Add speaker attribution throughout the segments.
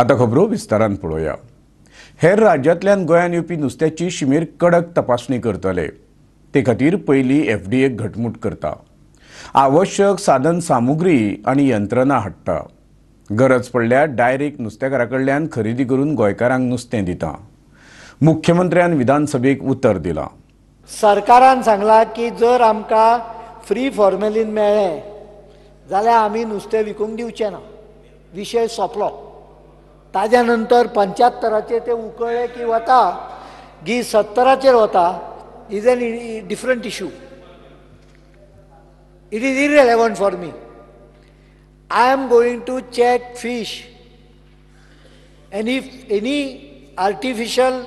Speaker 1: आतां खबरो विस्तारान पळोवया. हेर राज्यांतल्यान गोंयांत येवपी नुस्त्याची शिमेर कडक तपासणी करतले. ते खातीर पयलीं एफडीए घटमूट करता, आवश्यक साधन सामुग्री आनी यंत्रणा हाडटा. गरज पडल्यार डायरेक्ट नुस्तेकारा कडल्यान खरेदी करून गोंयकारांक नुस्तें दिता. मुख्यमंत्र्यान विधानसभेक उतर दिलां.
Speaker 2: सरकारान सांगलां की जर आमकां फ्री फॉर्मेलीन मेळ्ळें जाल्यार आमी नुस्तें विकूंक दिवचें ना. विशय सोंपलो. ताज्या नंतर 75चेर ते उकळ्ळे की वता की 70चेर वता is an different issue. It is irrelevant for me. I am going to check fish and if any artificial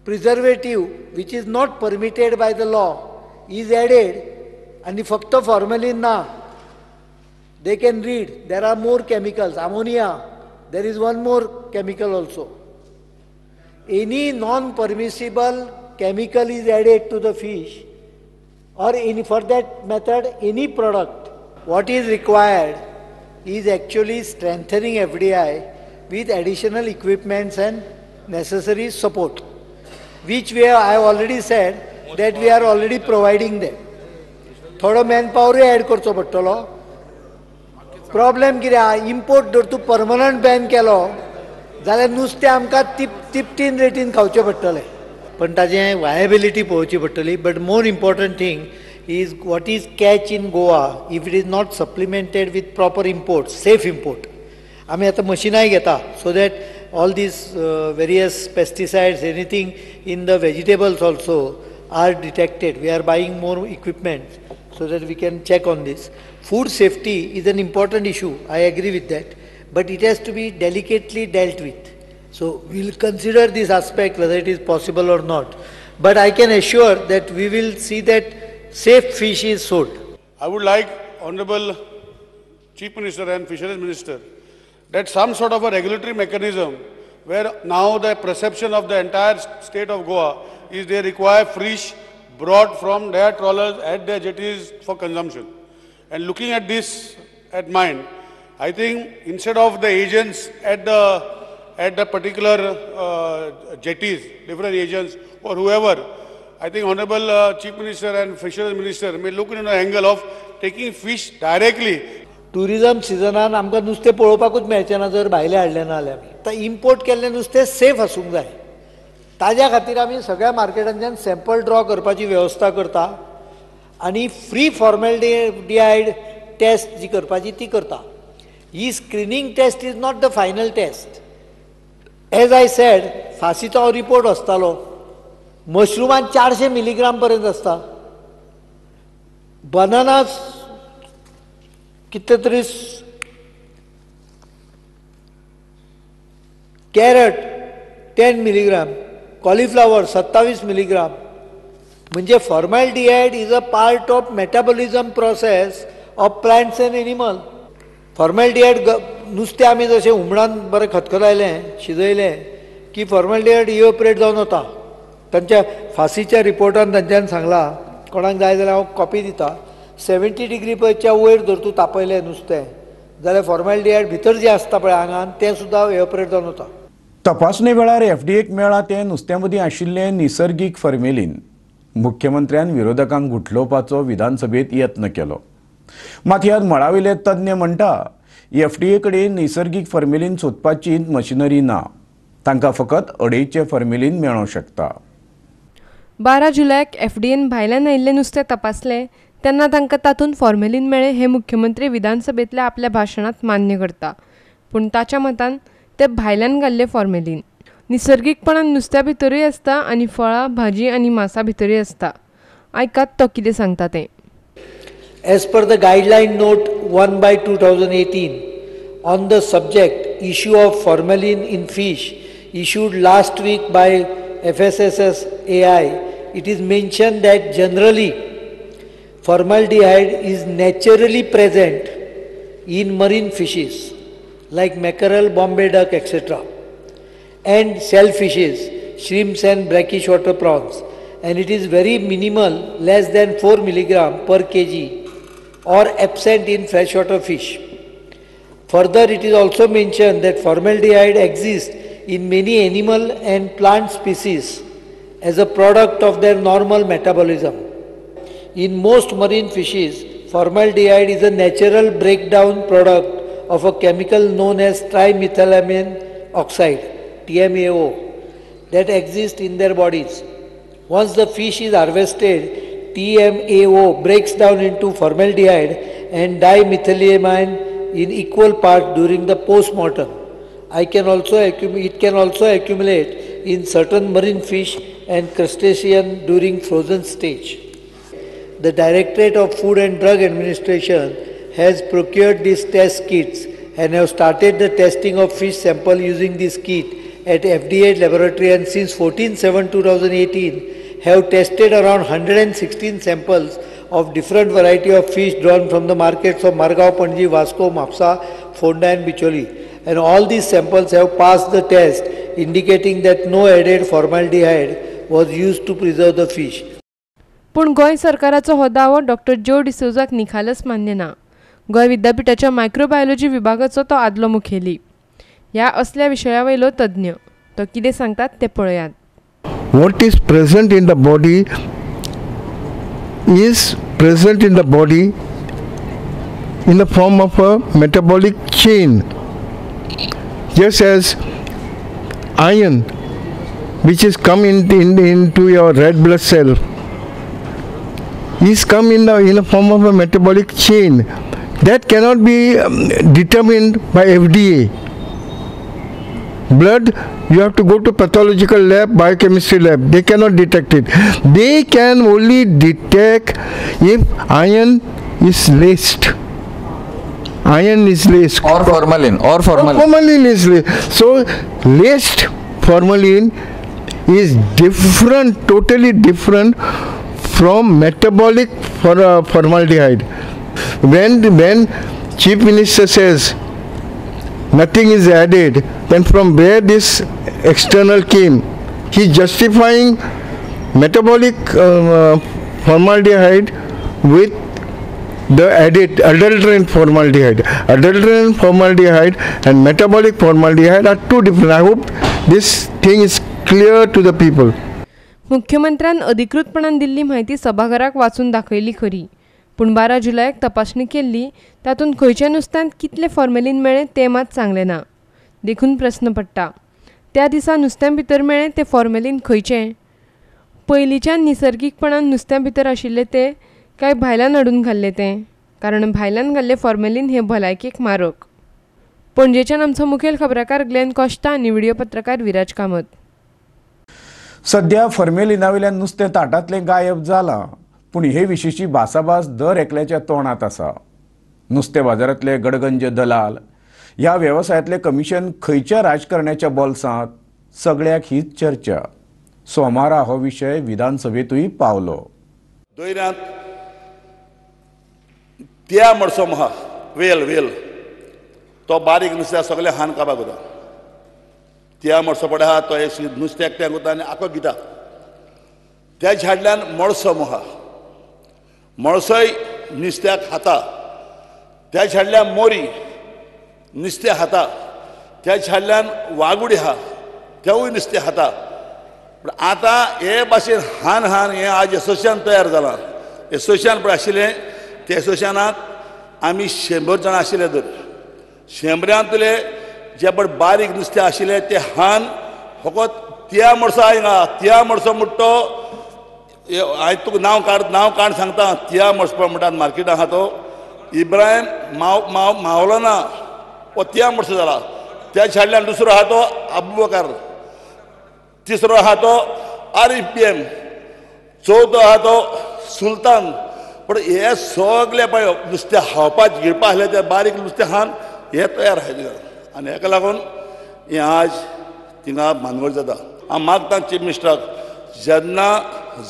Speaker 2: preservative which is not permitted by the law is added, आनी फक्त फॉर्मेलीन ना, they can read there are more chemicals, ammonia, there is one more chemical also. Any non permissible chemical is added to the fish or any, for that matter, any product, what is required is actually strengthening FDI with additional equipments and necessary support, which we have, I have already said that we are already providing them. थोडो मॅनपावरूय Adv करचो पडटलो. Problem कितें आहा, import जर तूं permanent Ben केलो जाल्यार नुस्तें आमकां तिपटीन रेटीन खावचें पडटलें. पण ताजें वायबिलिटी पळोवची पडटली. But more important thing is what is catch in Goa if it is not supplemented with proper import, safe import. आमी आतां मशिनांय घेता so that all these various pesticides anything in the vegetables also are detected. We are buying more equipment so that we can check on this. Food safety is an important issue, I agree with that, but it has to be delicately dealt with. So we will consider this aspect whether it is possible or not. But I can assure that we will see that safe fish is sold.
Speaker 3: I would like Honorable Chief Minister and Fisheries Minister that some sort of a regulatory mechanism where now the perception of the entire state of Goa is they require fish brought from their trawlers at their jetties for consumption. And looking at this at mind, I think instead of the agents at the particular jetties, different agents or whoever, I think Honorable Chief Minister and Fisheries Minister may look in an angle of taking fish directly.
Speaker 2: Tourism सिजनान आमकां नुस्तें पळोवपाकूच मेळचें ना जर भायलें हाडलें ना जाल्यार. आमी आतां इम्पोर्ट केल्लें नुस्तें सेफ आसूंक जाय. ताज्या खातीर आमी सगळ्या मार्केटांतल्यान सॅम्पल ड्रॉ करपाची वेवस्था करता आनी फ्री फॉर्मेलडिहायड टेस्ट जी करपाची ती करता. ही screening test is not the final test. As I said, फासीचो हांव रिपोर्ट वाचतालो, मशरुमान 400 मिलीग्राम पर्यंत आसता, बनानास कितले तरी, कॅरट 10 मिलीग्राम, कॉलिफ्लावर 27 मिलीग्राम. म्हणजे formaldehyde is a part of metabolism process of plants and animal. Formaldehyde नुस्तें आमी जशें हुमणान बरें खतखतायलें, शिजयलें की फॉर्मेलडिहायड इव्होपरेट जावन वता. तांच्या फासीच्या रिपोर्टान तांच्यान सांगलां, कोणाक जाय जाल्यार हांव कॉपी दिता, 70 डिग्री पयच्या वयर जर तूं तापयलें नुस्तें जाल्यार फॉर्मेलडिहायड भितर जें आसता पळय आंगान तें सुद्दां इव्होपरेट जावन वता.
Speaker 1: तपासणे वेळार एफडीएक मेळ्ळां तें नुस्त्या मदीं आशिल्लें निसर्गीक फॉर्मेलीन. मुख्यमंत्र्यान विरोधकांक गुठलोवपाचो विधानसभेत यत्न केलो. मात ह्या मळावेले तज्ञ म्हणटा एफडीए कडेन निसर्गीक फॉर्मेलीन सोदपाची मशिनरी ना, तांकां फकत अडेचें फॉर्मेलीन मेळोवंक शकता.
Speaker 4: 12 जुलयाक एफडीएन भायल्यान आयिल्लें नुस्तें तपासलें तेन्ना तांकां तातूंत फॉर्मेलीन मेळ्ळें हें मुख्यमंत्री विधानसभेंतल्या आपल्या भाशणांत मान्य करता. पूण ताच्या मतान तें भायल्यान घाल्लें फॉर्मेलीन निसर्गीकपणान नुस्त्या भितरूय आसता आनी फळां, भाजी आनी मासा भितरूय आसता. आयकात तो कितें सांगता तें.
Speaker 2: As per the guideline note 1/2018 on the subject issue of formalin in fish issued last week by FSSAI, it is mentioned that generally formaldehyde is naturally present in marine fishes like mackerel, Bombay duck, etc., and shellfishes, shrimps and brackish water prawns, and it is very minimal, less than 4 milligram per kg, or absent in freshwater fish. Further, it is also mentioned that formaldehyde exists in many animal and plant species as a product of their normal metabolism. In most marine fishes, formaldehyde is a natural breakdown product of a chemical known as trimethylamine oxide, TMAO, that exists in their bodies. Once the fish is harvested, TMAO breaks down into formaldehyde and dimethylamine in equal parts during the post-mortem. It can also accumulate in certain marine fish and crustacean during frozen stage. The Directorate of Food and Drug Administration has procured these test kits and have started the testing of fish sample using this kit at FDA laboratory, and since 14/7/2018 have tested around 116 samples of different variety of fish drawn from the markets of Margao, Panji, Vasco, Mapsa, Fonda and Bicholi. And all these samples have passed the test, indicating that no added formaldehyde was used to preserve the fish.
Speaker 4: पूण गोंय सरकाराचो हो दावो doctor ज्यो डिसोजाक निखालस मान्य ना. गोंय विद्यापीठाच्या microbiology विभागाचो तो आदलो मुखेली. ह्या असल्या विशया वयलो तज्ञ. तो कितें सांगतात तें पळयात.
Speaker 5: What is present in the body is present in the body in the form of a metabolic chain. Just as iron, which is come into your red blood cell, is come in the form of a metabolic chain that cannot be determined by FDA. Blood, you have to go to pathological lab, biochemistry lab. They cannot detect it. They can only detect if iron is laced. Iron is laced.
Speaker 6: Or formalin. Or formalin.
Speaker 5: Or formalin is laced. So, laced formalin is different, totally different from metabolic formaldehyde. When Chief Minister says nothing is added, then from where this external came? He is justifying metabolic formaldehyde with the added adulterant formaldehyde. Adulterant formaldehyde and metabolic formaldehyde are two different. I hope this thing is clear to the people.
Speaker 4: मुख्यमंत्र्यान अधिकृतपणान दिल्ली म्हायती सभाघराक वाचून दाखयली खरी, पूण 12 जुलयाक तपासणी केल्ली तातूंत खंयच्या नुस्त्यांत कितलें फॉर्मेलीन मेळ्ळें तें मात सांगलें ना. देखून प्रस्न पडटा, त्या दिसा नुस्त्यां भितर मेळ्ळें तें फॉर्मेलीन खंयचें? पयलींच्यान निसर्गीकपणान नुस्त्यां भितर आशिल्लें तें काय भायल्यान हाडून घाल्लें तें? कारण भायल्यान घाल्लें फॉर्मेलीन हें भलायकेक मारक. पणजेच्यान आमचो मुखेल खबराकार ग्लेन कॉश्ता आनी व्हिडिओ पत्रकार विराज कामत.
Speaker 1: सध्या फॉर्मेलिनावेल्यान नुस्तें ताटांतलें गायब जालां, पूण हे विशींची भासाभास दर एकल्याच्या तोंडांत आसा. नुस्तें बाजारांतले गडगंज दलाल, ह्या वेवसायांतलें कमिशन खंयच्या राजकारण्याच्या बोल्सांत, सगळ्याक हीच चर्चा. सोमारा हो विशय विधानसभेंतूय पावलो.
Speaker 7: दर्यांत त्या मडसो आहा वेल वेल तो बारीक नुस्त्या सगळें हान काबाक वता. त्या मडसो पडे आहा तो एक नुस्तें एकट्याक वता आनी आखो घेता. त्या झाडल्यान मळसो आहा, मळसोय नुस्त्याक खाता. त्या झाडल्यान मोरी नुस्तें खाता. त्या झाडल्यान वागुडी आहा, तेवूय नुस्तें खाता. पूण आतां हे भाशेन हान हान हें आज एसोसिएशन तयार जालां. एसोसिएशन पळय आशिल्लें त्या एसोसिएशनाक आमी 100 जाणां आशिल्ले. तर 100रांतले जे पळय बारीक नुस्तें आशिल्लें तें हान फकत त्या मडसो आयना. त्या मडसो म्हणटा तो हांवें तुका नांव काड, नांव काड सांगता. त्या मडसो म्हणटात मार्केटान आहा तो इब्राहिम माव माव मावलाना हो त्या मडसो जाला. त्या सायडल्यान दुसरो आहा तो अबू बकर, तिसरो आहा तो आरिफ बी एम, चवथो आहा तो सुलतान. पूण हे सगळे पळय नुस्तें खावपाक गिळपा आसलें ते बारीक नुस्तें खावन हे तयार आसा थिंगा. आनी हेका लागून हें आज थिंगा भानगड जाता. हांव मागता चीफ मिनिस्टराक, जेन्ना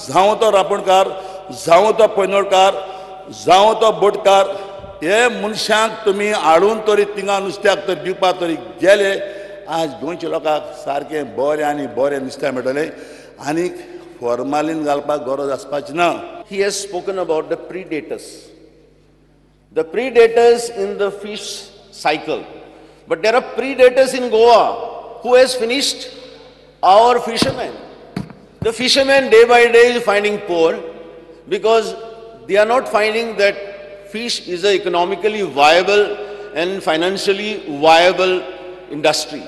Speaker 7: जावं तो रापणकार, जावं तो पैनोडकार, जावं तो बोटकार, हे मनशांक तुमी हाडून तरी थिंगा नुस्त्याक तर दिवपाक तरी गेले, आज गोंयच्या लोकांक सारकें बरें आनी बरें नुस्तें मेळटलें आनी फॉर्मालीन घालपाक गरज आसपाची ना.
Speaker 8: He has spoken about the predators. The predators in the fish
Speaker 6: cycle. But there are predators in Goa who has finished our fishermen. The fishermen day by day is finding poor because they are not finding that fish is an economically viable and financially viable industry.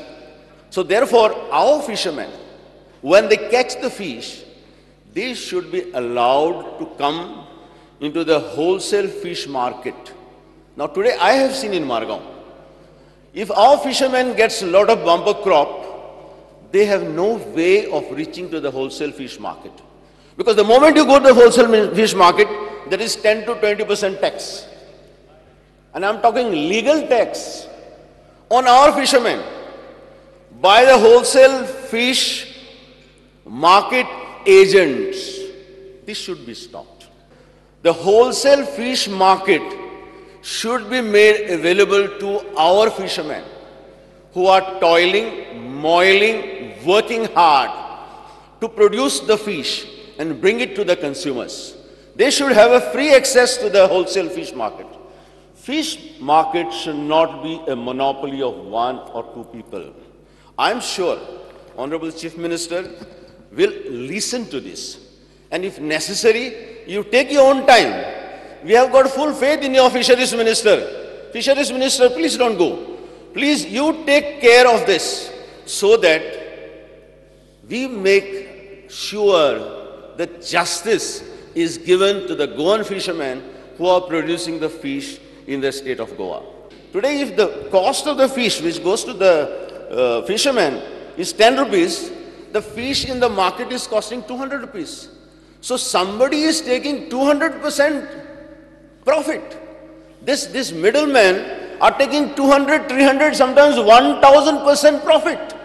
Speaker 6: So therefore, our fishermen, when they catch the fish, they should be allowed to come into the wholesale fish market. Now today I have seen in Margao, if our fishermen gets a lot of bumper crop, they have no way of reaching to the wholesale fish market. Because the moment you go to the wholesale fish market, there is 10 to 20% tax. And I'm talking legal tax on our fishermen by the wholesale fish market agents. This should be stopped. The wholesale fish market should be made available to our fishermen who are toiling, moiling, working hard to produce the fish and bring it to the consumers. They should have a free access to the wholesale fish market. Fish market should not be a monopoly of one or two people. I'm sure Honorable Chief Minister will listen to this. And if necessary, you take your own time. We have got full faith in your Fisheries Minister. Fisheries Minister, please don't go. Please, you take care of this so that we make sure that justice is given to the Goan fishermen who are producing the fish in the state of Goa. Today, if the cost of the fish which goes to the fishermen is 10 rupees, the fish in the market is costing 200 rupees. So somebody is taking 200% profit. This middlemen are taking 200, 300, sometimes 1000% profit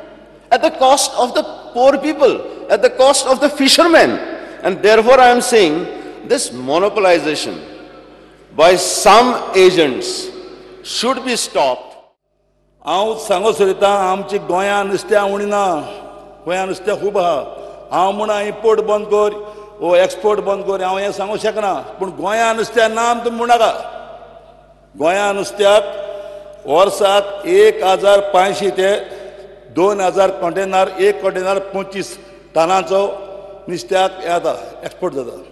Speaker 6: at the cost of the poor people, at the cost of the fishermen. And therefore I am saying this monopolization by some agents should be stopped.
Speaker 7: हांव सांगो सोदता आमची गोंया नुस्त्या उणी ना, गोंया नुस्तें खूब आहा. हांव म्हूण इम्पोर्ट बंद कर वो एक्सपोर्ट बंद कर हांव हें सांगूंक शकना, पूण गोंया नुस्त्या ना तुमी म्हणनाका. गोंया नुस्त्याक वर्साक 1500 ते 2000 कंटेनर, एक कंटेनर 25 टनाचो नुस्त्याक येता, एक्सपोर्ट जाता.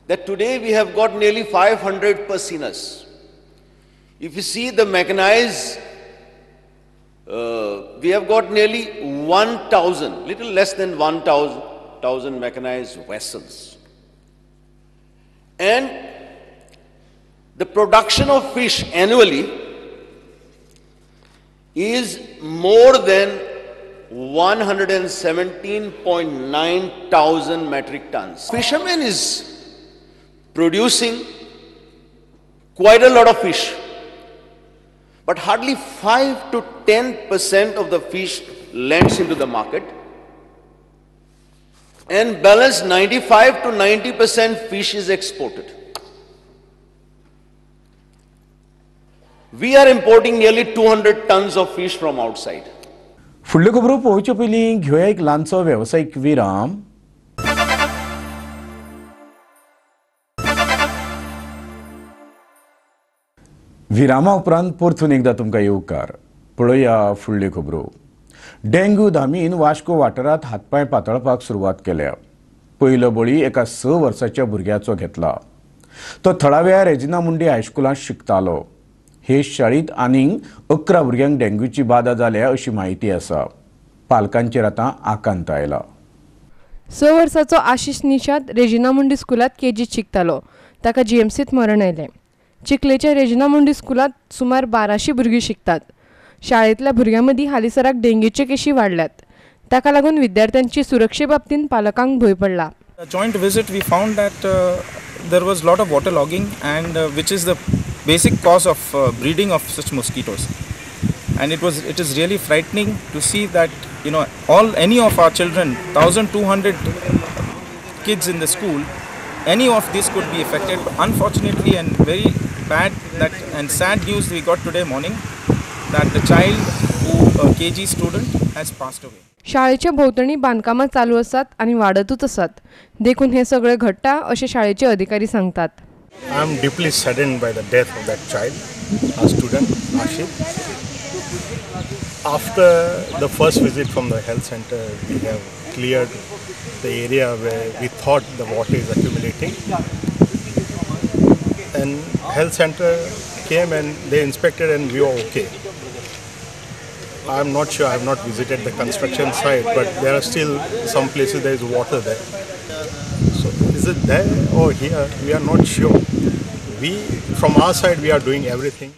Speaker 6: That today we have got nearly 500 pursuers. If you see the mechanized, we have got nearly 1,000, little less than 1,000 mechanized vessels. And the production of fish annually is more than 117.9 thousand metric tons. Fishermen is producing quite a lot of fish, but hardly 5 to 10% of the fish lands into the market, and balance 95 to 90% fish is exported. We are importing nearly 200 tons of fish from outside.
Speaker 1: फुडल्यो खबरो पळोवचे पयलीं घेवया एक ल्हानसो वेवसायीक विराम. विरामा उपरांत परतून एकदां तुमकां येवकार. पळोवया फुडल्यो खबरो. डेंग्यू धामीन वास्को वाठारांत हातपांय पातळपाक सुरवात केल्या. पयलो बळी एका 6 वर्साच्या भुरग्याचो घेतला. तो थळाव्या रेजिना मुंडी हायस्कुलांत शिकतालो. हे शाळेंत आनीक 11 भुरग्यांक डेंग्यूची बादा जाल्या अशी म्हायती आसा. पालकांचेर आतां आकांत आयला.
Speaker 4: 6 वर्साचो आशिष निषाद रेजिना मुंडी स्कुलांत केजीत शिकतालो. ताका जीएमसीत मरण आयलें. चिखलेच्या रेजिना मुंडी स्कुलांत सुमार 1200 भुरगीं शिकतात. शाळेंतल्या भुरग्यां मदीं हालींसराक डेंग्यूच्यो केशी वाडल्यात. ताका लागून विद्यार्थ्यांची सुरक्षे बाबतींत पालकांक भंय पडला.
Speaker 8: Joint visit we found that there was lot of water logging and which is the basic cause of breeding of such mosquitoes, and it is really frightening to see that, you know, any of our children, 1200 kids in the school, any of this could be affected. Unfortunately, and very bad that and sad news we got today morning that the child who a KG student has passed away.
Speaker 4: शाळेच्या भोंवतणी बांदकामां चालू आसात आनी वाडतूच आसात, देखून हे सगळे घडटा अशें शाळेचे अधिकारी सांगतात.
Speaker 9: I am deeply saddened by the death of that child. a student, Ashit. After the first visit from the health center, we have cleared the area where we thought the water is accumulating. And health center came and they inspected and we were okay. I'm not sure, I have not visited the construction site, but there are still some places there is water there. So is it there or here? We are not sure. We, from our side, we are doing everything.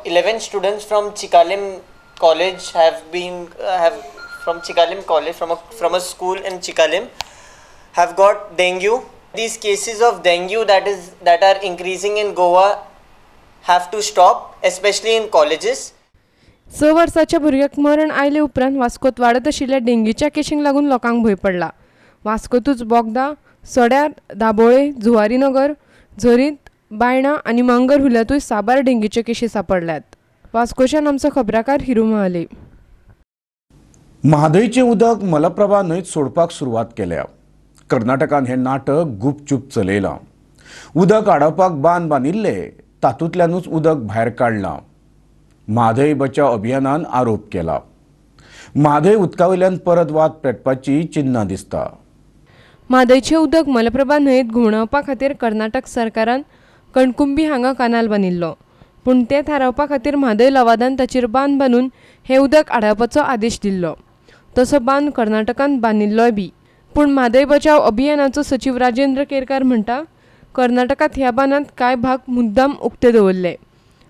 Speaker 10: 11 students from Chicalim College have been from Chicalim College, from a school in Chicalim, have got dengue. These cases of dengue that are increasing in Goa have to stop, especially in colleges.
Speaker 4: 6 वर्साच्या भुरग्याक मरण आयले उपरांत वास्कोत वाडत आशिल्ल्या डेंगीच्या केशींक लागून लोकांक भंय पडला. वास्कोतूच बोगदा, सड्यार, दाबोळे, जुवारीनगर, झरीत, बायणा आनी मांगर हुल्यांतूय साबार डेंगीच्यो केशी सापडल्यात. वास्कोच्यान आमचो खबराकार हिरू महाले.
Speaker 1: म्हादयचें उदक मलप्रभा न्हंयत सोडपाक सुरवात केल्या. कर्नाटकान हें नाटक गुपचूप चलयलां. उदक आडावपाक बांद बांदिल्ले, तातूंतल्यानूच उदक भायर काडलां. म्हादय बचाव अभियानान आरोप केला. म्हादय उदका वयल्यान परत वाद पेटपाची चिन्नां दिसता.
Speaker 4: म्हादयचें उदक मलप्रभा न्हंयेंत घुंवडावपा खातीर कर्नाटक सरकारान कणकुंबी हांगा कानाल बांदिल्लो, पूण तें थारावपा खातीर म्हादय लवादान ताचेर बांद बांदून हें उदक आडावपाचो आदेश दिल्लो. तसो बांद कर्नाटकान बांदिल्लोय बी, पूण म्हादय बचाव अभियानाचो सचीव राजेंद्र केरकार म्हणटा, कर्नाटकांत ह्या बांदांत कांय भाग मुद्दाम उक्ते दवरले.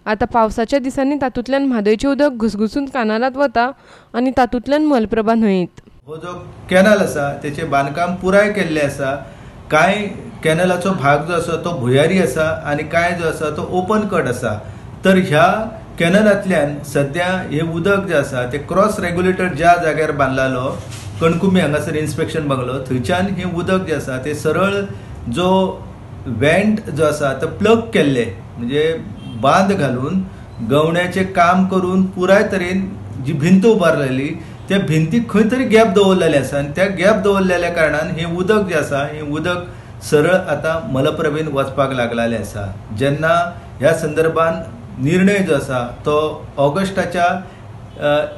Speaker 4: आतां पावसाच्या दिसांनी तातूंतल्यान म्हादयचें उदक घुसघुसून कानालांत वता आनी तातूंतल्यान मलप्रभा न्हंयेंत.
Speaker 11: हो जो कॅनल आसा तेचें बांदकाम पुराय केल्लें आसा. कांय कॅनलाचो भाग जो आसा तो भुंयारी आसा आनी कांय जो आसा तो ओपन कट आसा. तर ह्या कॅनलांतल्यान सद्या हें उदक जें आसा तें क्रॉस रेग्युलेटर ज्या जाग्यार बांदलालो कणकुंबी हांगासर इन्स्पेक्शन बंगलो, थंयच्यान हें उदक जें आसा तें सरळ जो वेंट जो आसा तो प्लग केल्ले, म्हणजे बांद घालून गवण्याचें काम करून पुराय तरेन जी भिंत उबारलेली त्या भिंतीक खंय तरी गॅप दवरलेले आसा आनी त्या गॅप दवरलेल्या कारणान हें उदक जें आसा हें उदक सरळ आतां मलप्रभेन वचपाक लागलेलें आसा. जेन्ना ह्या संदर्भान निर्णय जो आसा तो ऑगस्टाच्या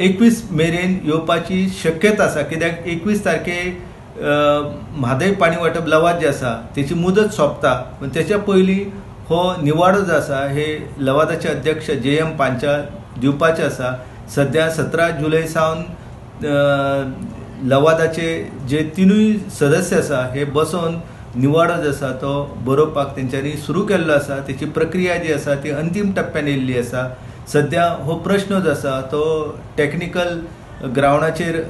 Speaker 11: 21 मेरेन येवपाची शक्यता आसा, कित्याक 21 तारखे म्हादय पाणी वांटप लवाद जे आसा तेची मुदत सोंपता, पूण तेच्या पयलीं हो निवाडो जो आसा हे लवादाचे अध्यक्ष जे.एम. पांचाळ दिवपाचे आसा. सद्या 17 जुलय सावन लवादाचे जे तिनूय सदस्य आसा हे बसोवन निवाडो जो आसा तो बरोवपाक तेंच्यांनी सुरू केल्लो आसा. तेची प्रक्रिया जी आसा ती अंतीम टप्प्यान येयल्ली आसा. सद्या हो प्रश्न जो आसा तो टॅक्निकल ग्रावंडाचेर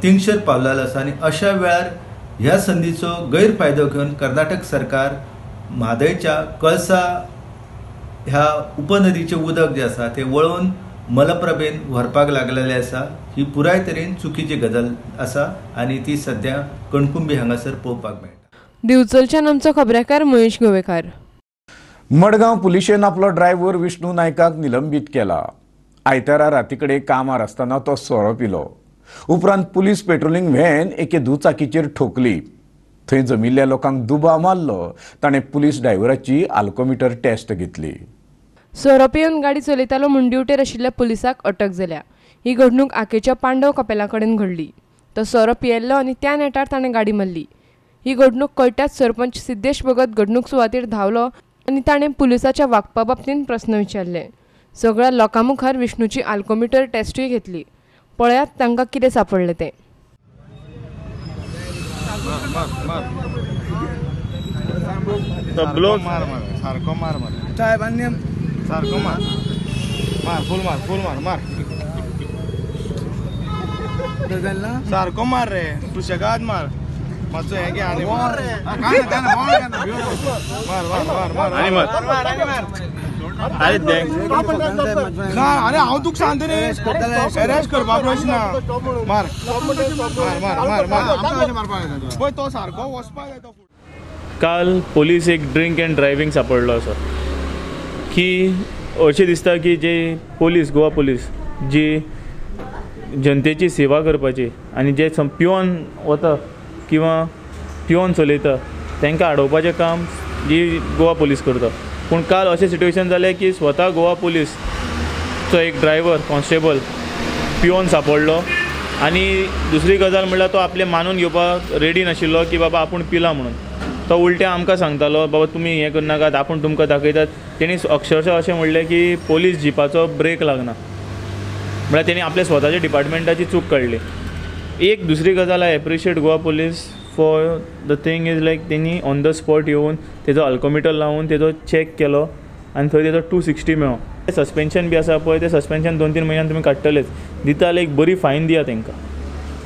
Speaker 11: तेंगशेर पावलेलो आसा आनी अशा वेळार ह्या संदीचो गैरफायदो घेवन कर्नाटक सरकार म्हादयच्या कळसा ह्या उपनदीचें उदक जें आसा तें वळोवन मलप्रभेन व्हरपाक लागलेलें आसा. ही पुराय तरेन चुकीची गजाल आसा आनी ती सद्या कणकुंबी हांगासर पळोवपाक मेळटा.
Speaker 4: दिवचलच्यान आमचो खबराकार महेश गोवेकार.
Speaker 1: मडगांव पुलिशेन आपलो ड्रायव्हर विष्णू नायकाक निलंबीत केला. आयतारा रातीकडे कामार आसतना तो सोरो पिलो. उपरांत पुलीस पेट्रोलिंग व्हॅन एके दुचाकीचेर ठोकली. थंय जमिल्ल्या लोकांक दुबाव मारलो. ताणें पुलीस ड्रायव्हराची आल्कोमिटर टेस्ट घेतली.
Speaker 4: सोरो पिवन गाडी चलयतालो म्हूण ड्युटेर आशिल्ल्या पुलिसाक अटक जाल्या. ही घडणूक आकेच्या पांडव कपेला कडेन घडली. तो सोरो पियेल्लो आनी त्या नेटार ताणें गाडी मारली. ही घडणूक कळटाच सरपंच सिद्धेश भगत घडणूक सुवातेर धांवलो आनी ताणें पुलिसाच्या वागपा बाबतींत प्रस्न विचारले. सगळ्या लोकां मुखार विष्णूची आल्कोमिटर टेस्टूय घेतली. पळयात तांकां कितें सापडलें तें.
Speaker 12: सारको मार मार सारको मार मार फूल मार फूल मार मार सारको मार रे सुशेगाद मार मातसो हें घे आनी मार मार मार मार आनी मार अरे ना अरे हांव तुका सांगता न्ही अरेस्ट करपा प्रश्न ना मार मार मार मार मार पळय तो सारको वचपाक जाय तो.
Speaker 13: काल पोलीस एक ड्रिंक एंड ड्रायव्हिंग सापडलो आसा की अशें दिसता की जे पोलीस गोवा पोलीस जी जनतेची सेवा करपाची आनी जे पिवन वता किंवा पिवन चलयता तांकां आडोवपाचें काम जी गोवा पोलीस करता. पूण काल अशें सिट्युएशन जालें की स्वता गोवा पुलीसचो एक ड्रायव्हर कॉन्स्टेबल पिवन सांपडलो आनी दुसरी गजाल म्हणल्यार तो आपलें मानून घेवपाक रेडी नाशिल्लो की बाबा आपूण पिला म्हणून. तो उलटे आमकां सांगतालो बाबा तुमी हें करनाकात, आपूण तुमकां दाखयतात. तेणी अक्षरशः अशें म्हणलें की पोलीस जिपाचो ब्रेक लागना, म्हळ्यार तेणी आपल्या स्वताच्या डिपार्टमेंटाची चूक काडली. एक दुसरी गजाल I appreciate Goa police for the thing is like तेणी ऑन the spot येवन तेजो अल्कोमिटर लावन तेजो चॅक केलो आनी थंय तेजो 260 मेळ्ळो. सस्पेन्शन बी आसा पळय, तें सस्पेन्शन 2-3 म्हयन्यान तुमी काडटलेच, दिता जाल्यार एक बरी फायन दिया तांकां.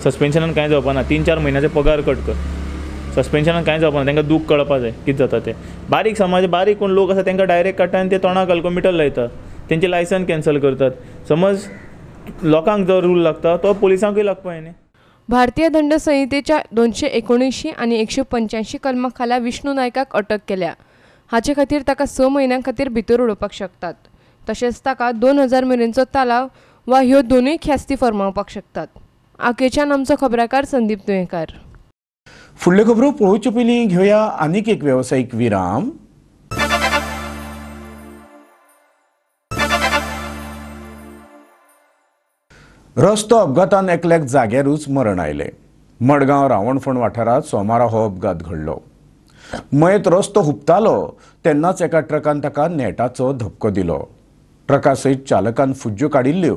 Speaker 13: सस्पेन्शनान कांय जावपा ना, 3-4 म्हयन्याचे पगार कट कर, सस्पेन्शनान कांय जावपा ना. तांकां दूख कळपा जाय कितें जाता तें. बारीक समाज बारीक कोण लोक आसा तांकां डायरेक्ट काडटा आनी ते तोंडाक अल्कोमिटर लायता, तेंचें लायसन कॅन्सल करतात. समज लोकांक जो रूल लागता तो पोलिसांकूय लागपा जाय न्ही.
Speaker 4: भारतीय दंड संहितेच्या 279 आनी 185 कलमा खाला विष्णू नायकाक अटक केल्या. हाचे खातीर ताका 6 म्हयन्यां खातीर भितर उडोवपाक शकतात. तशेंच ताका 2000 मेरेनचो तालाव वा ह्यो दोनूय ख्यास्ती फर्मावपाक शकतात. आकेच्यान आमचो खबराकार संदीप तुयेंकार.
Speaker 1: फुडल्यो खबरो पळोवचे पयलीं घेवया आनीक एक वेवसायीक विराम. रस्तो अपघातान एकल्याक जाग्यारूच मरण आयलें. मडगांव रावणफोंड वाठारांत सोमारा हो अपघात घडलो. मयत रस्तो हुपतालो तेन्नाच एका ट्रकान ताका नेटाचो धपको दिलो. ट्रका सयत चालकान फुज्ज्यो काडिल्ल्यो,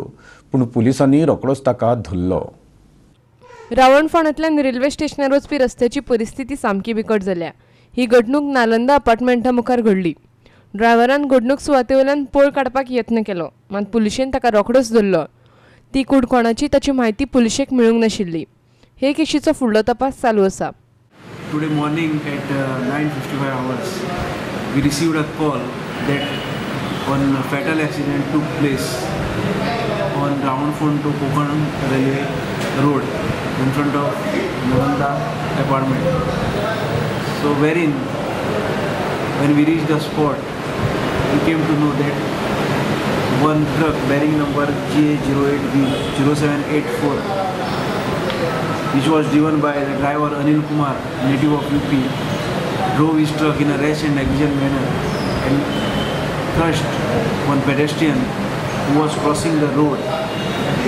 Speaker 1: पूण पुलिसांनी रोखडोच ताका धरलो.
Speaker 4: रावणफोंडांतल्यान रेल्वे स्टेशनार वचपी रस्त्याची परिस्थिती सामकी बिकट जाल्या. ही घडणूक नालंदा अपार्टमेंटा मुखार घडली. ड्रायव्हरान घडणूक सुवाते वयल्यान पळ काडपाक यत्न केलो, मात पुलिशेन ताका रोखडोच धरलो. ती कूड कोणाची ताची म्हायती पुलिशेक मेळूंक नाशिल्ली. हे केशीचो फुडलो तपास चालू आसा.
Speaker 14: Today morning at 9:55 hours, we received a call that one fatal accident took place on Ravanfond to Konkan Railway Road in front of Nalanda apartment. So wherein, when we reached the spot, we came to know that one truck bearing number GA08B0784, which was driven by the driver Anil Kumar, native of UP, drove his truck in a rash and negligent manner and crushed one pedestrian who was crossing the road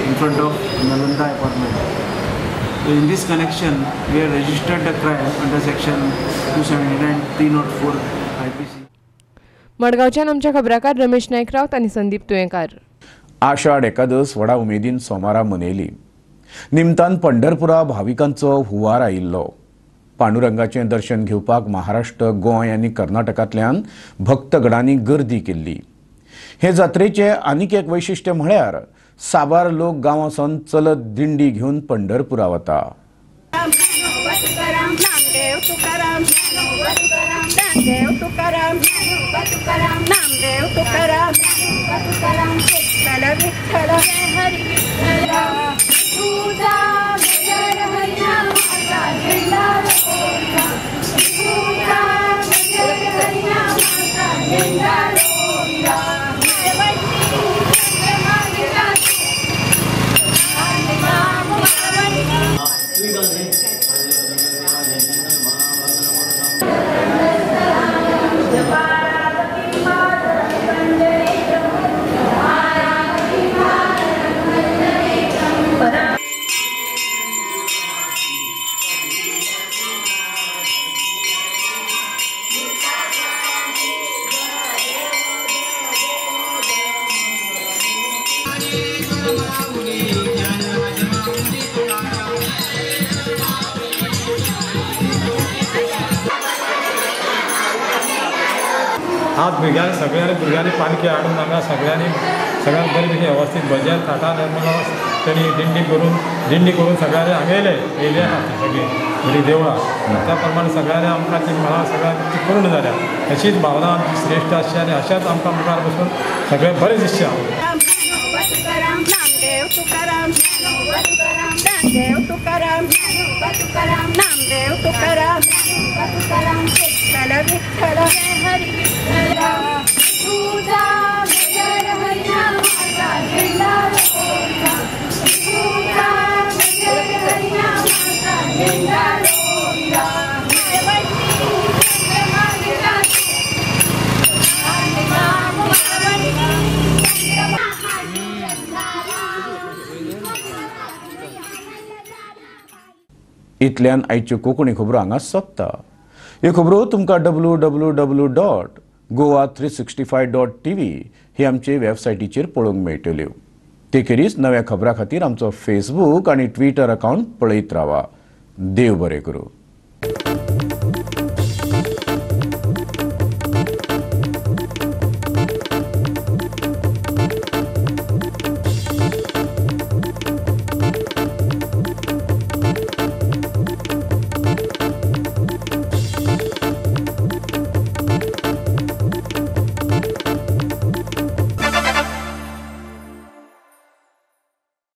Speaker 14: in front of Nalanda apartment. So in this connection, we have registered the crime under section 279 304 IPC.
Speaker 4: मडगांवच्यान आमच्या खबराकार रमेश नायक रावत आनी संदीप तुयेंकार.
Speaker 1: आषाढ एकादस व्हडा उमेदीन सोमारा मनयली. निमतान पंढरपुरा भाविकांचो हुंवार आयिल्लो. पांडुरंगाचें दर्शन घेवपाक महाराष्ट्र, गोंय आनी कर्नाटकांतल्यान भक्तगणांनी गर्दी केल्ली. हे जात्रेचें आनीक एक वैशिश्ट्य म्हळ्यार साबार लोक गांवां सावन चलत दिंडी घेवन पंढरपुरा वता.
Speaker 15: आज भुरग्यांनी सगळ्यांनी भुरग्यांनी पालखी हाडून हांगा सगळ्यांनी सगळ्यांक बरे भशेन वेवस्थीत भजन थाटान तेणी दिंडी करून सगळ्यांनी हांगा येयले येयले आहा सगळीं बरी देवळां त्या प्रमाणे सगळ्यांनी आमकां ती मला सगळ्यांक ती पूर्ण जाल्या अशीच भावना आमची श्रेश्ठ आसची आनी अशेंच आमकां मुखार बसून सगळें बरें दिसचें.
Speaker 1: इतल्यान आयच्यो कोंकणी खबरो हांगा सोंपता. ह्यो खबरो तुमकां www.goa365.tv ही आमचे वेबसायटीचेर पळोवंक मेळटल्यो. ते खेरीज नव्या खबरां खातीर आमचो फेसबूक आनी ट्विटर अकावंट पळयत रावा. देव बरें करूं.